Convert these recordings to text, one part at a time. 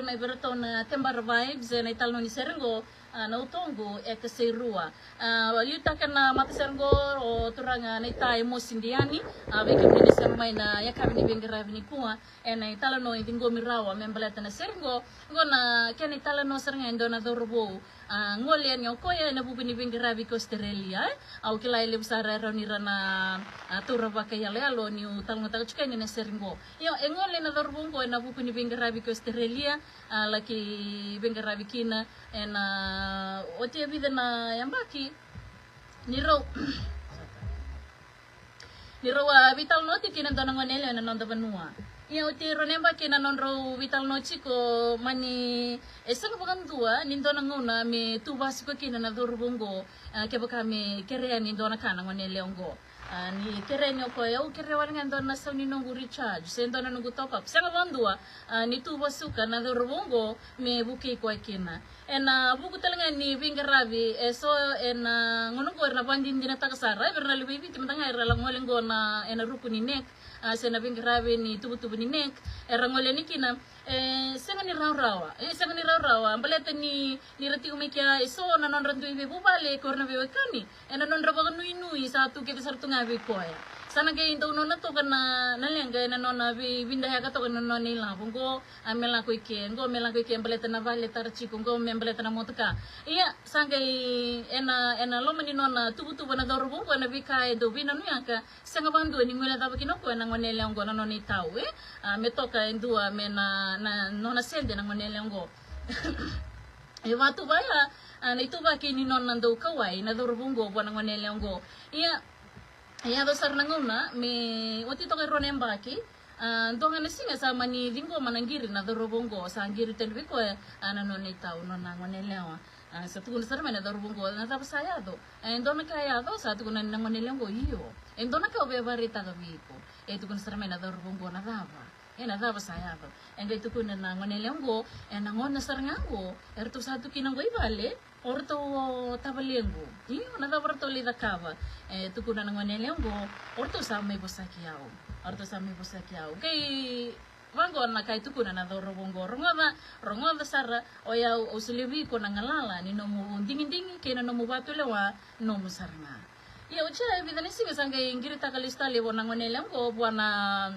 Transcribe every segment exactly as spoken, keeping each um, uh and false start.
Mai vei iratou na Tebara Vibes, e, na italanoa ni sere qo, a, na Utoqu e Kaseirua. A, liutaka na matasere qo o turaga na ita e Mosi Diani, a, vei kemuni na sema mai na yakavi ni veiqaravi nikua, e, na italanoa e ciqomi rawa me baleta na sere qo, qo na kena italanoa sara ga e dua na cauravou, a, gole yani o koya ena vuku ni veiqaravi ki Australia, e. Au kila e levu sara e rawa ni ra na, a, taura vakaiyaloyalo niu talanoataka tiko yani na sere qo. Io, e gole na cauravou qo ena vuku ni veiqaravi ki Australia, a, laki veiqaravi kina ena oti e vica na yabaki ni rau ni rau a veitalanoa tiko kina dua na gone yalewa ena noda vanua. Ia oti e rua na yabaki na nodrau veitalanoa tiko, mani e sega vakadua ni dua na gauna me tu vasuka kina na cauravou qo, a, kevaka me kerea ni dua na ka na gone yalewa qo. A, ni kerea ni o koya, au kerea wale ga e dua na sau ni noqu recharge se dua na noqu top up. Sega vakadua, a, ni tu vasuka na cauravou qo me vukei koya kina. Ena vuku tale ga ni veiqaravi eso ena gauna qo era na vakadinadinataka sara, e, vei ira na luve i Viti mada ga era la gole qo na, ena ruku ni NEC, a, se na veiqaravi ni tuvatuva ni NEC, era gole yani kina, e, sega ni rawarawa, e, sega ni rawarawa, baleta ni, ni ra tiko mai kea eso na nodra dui veivuvale, ko ira na veiwekani, ena nodra vakanuinui sa tu kece sara tu ga vei koya. Sa na qai dau nona toka na, na leqa ena nona vei, veidayaka toka na nona ilavo qo, a, me lako i ke, qo me lako i ke baleta na vale tara tiko, qo me baleta na motoka. Ia, sa qai ena, ena loma ni nona tuvatuva na cauravou qo ena veika e dau veinanuyaka, sega vakadua ni guilecava kina o koya na gone yalewa qo na nona itau, e. A, me toka e dua me na, na nona sede na gone yalewa qo. E vatuva ya, a, na ituvaki ni nona dau kauwai na cauravou qo vua na gone yalewa qo. Ia, e yaco sara na gauna me oti toka e rua na yabaki, a, dua ga na siga sa mani ciqoma na qiri na cauravou qo, sa qiri tale vei koya, a, na nona itau, nona gone yalewa. A, sa tukuna sara mai na cauravou qo, na cava sa yaco? E dua na ka e yaco? Sa tukuna na gone yalewa qo, io. E dua na ka au via vakaraitaka vei iko. E tukuna sara mai na cauravou qo, na cava? E na cava sa yaco? E qai tukuna na gone yalewa qo, ena gauna sara ga qo eratou sa tu kina qo i vale o ratou o tavalequ. Io, na cava ratou lai cakava? E tukuna na gone yalewa qo, o ratou sa mai vosaki au. O ratou sa mai vosaki au. Qai vaqo na ka e tukuna na cauravou qo, rogoca, rogoca sara, o yau au solia vei iko na galala ni nomu digidigi kei na nomu vatulewa, nomu sara ga. Ia oti ya e vica na siga sa qai qiritaka lesu tale vua na gone yalewa qo vua na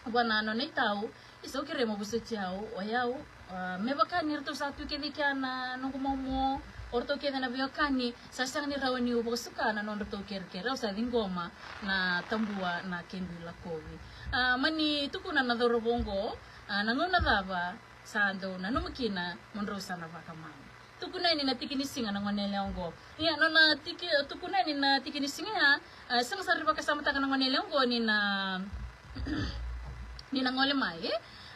vua na nona itau, isa, au kerea mo vosoti au, o yau, a, me vaka ni ratou sa tu kece i kea na noqu momo, o ratou kece na veiwekani, sa sega ni rawa niu vakasuka na nodratou kerekere, au sa ciqoma na tabua na kequ ilakovi. A, mani tukuna na cauravou qo, a, na gauna cava sa dau nanuma kina mo drau sa na vakamau. Tukuna yani na tiki ni siga na gone yalewa qo. Ia, nona tiki, tukuna yani na tiki ni siga ya, a, sega sara ni vakasamataka na gone yalewa qo ni na, ni na gole mai, e?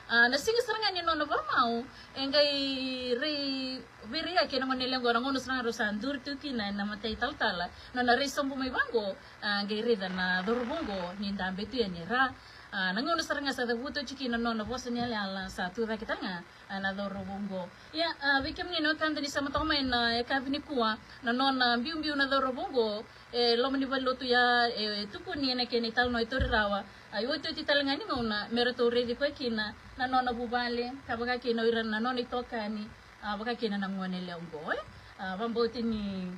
A, na siga sara ga ni nona vakamau, e qai rei, veiraiyaki na gone yalewa qo, na gauna sara ga rau sa duri tu kina ena mata italatala, nona rei sobu mai vaqo, a, qai raica na cauravou qo ni dabe tu yani e ra. A, na gauna sara ga sa cavuta oti kina na nona vosa ni yalayala, sa tu cake tale ga, a, na cauravou qo. Ia, a, vei kemuni na wekada ni sema toka mai na yakavi nikua, na nona biubiu na cauravou qo e loma ni valenilotu ya, e, e tukuni ena kena italanoa e Tori Rawa. A, iotioti tale ga ni gauna me ratou raici koya kina na nona vuvale, ka vaka kina o ira na nona itokani, a, vaka kina na gone yalewa qo, e. A, vakabauti ni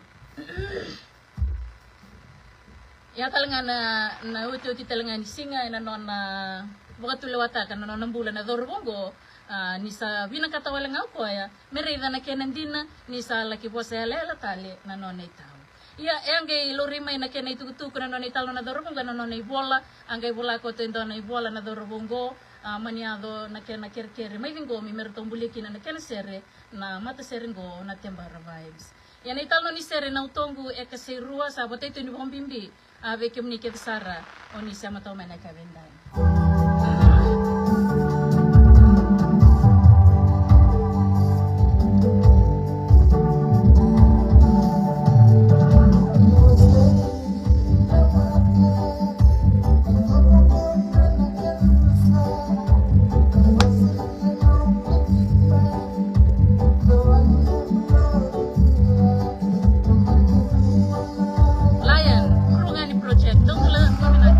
Ia tale ga na, na otioti tale ga ni siga ena nona vakatulewataka na nona bula na cauravou qo, a, ni sa vinakata wale ga o koya me raica na kena dina ni sa laki vosa yalayala tale na nona itau. Ia, e a qai laurai mai na kena itukutuku na nona itau na cauravou qo, na nona ivola, a qai vola koto e dua na ivola na cauravou qo, a, mani yaco na kena kerekere mai ciqomi me ratou bulia kina na kena sere, na matasere qo na Tebara Vibes. Ia na italanoa ni sere na Utoqu e Kaseirua sa votai tu ni vakabibi, a, vei kemuni kece sara o ni sema toka mai na yakavi edai. Lion, Kurugani Project, don't learn from that.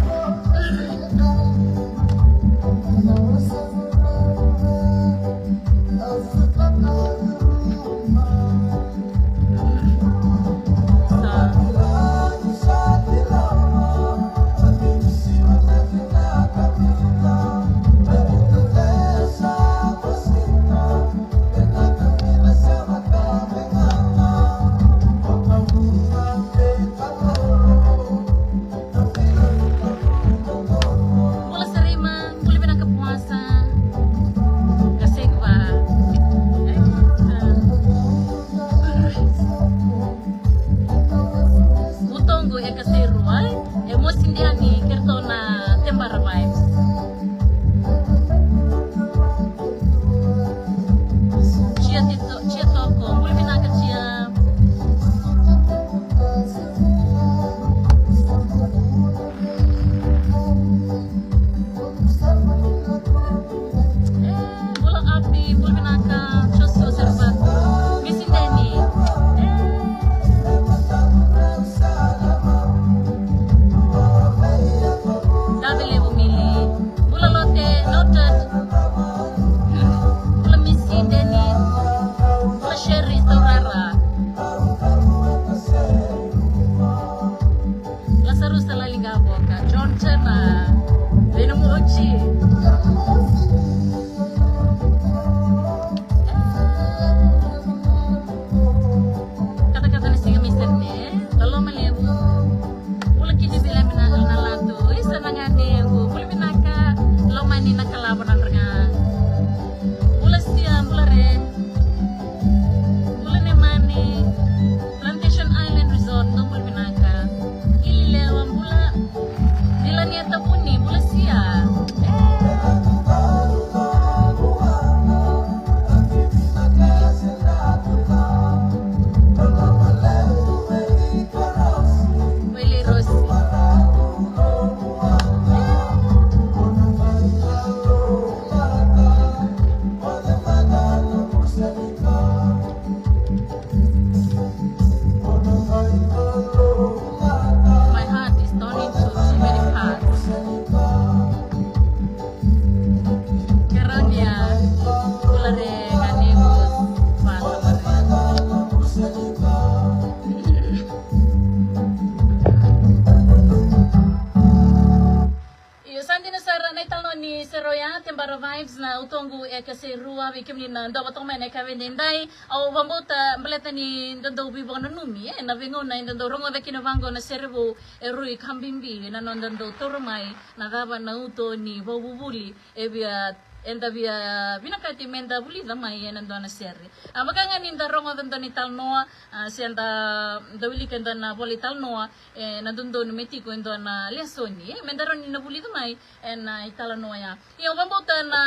kemuni na dua vata mai na ka vei daidai. Au vakabauta baleta ni da dau veivakananumi e na veigauna e da dau rogoca kina vaqo na sere vou e rui ka bibi na noda dau taura mai na cava na uto ni vakavuvuli e via, eda via vinakati me da vulica mai e na dua na sere. A vaka ga ni da rogoca dua ni talanoa, a, se da, da wilika e dua na vola italanoa, e na dodonu me tiko e dua na lesoni e me da rawa ni na vulica mai e na italanoa ya. Ia au vakabauta na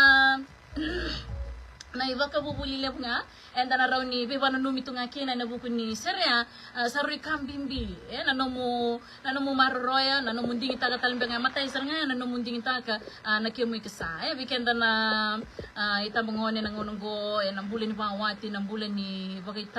na ivakavuvuli levu ga eda na rawa ni veivakananumi tu ga kina e na vuku ni sere ya, a, sa rui ka bibi e na nomu, na nomu maroroya, na nomu digitaka tale beka ga matai sara ga ya na nomu digitaka, a, na kemu ikasa e vei keda na, a, itabagone na gauna oqo e na bula ni vakawati, na bula ni vakaita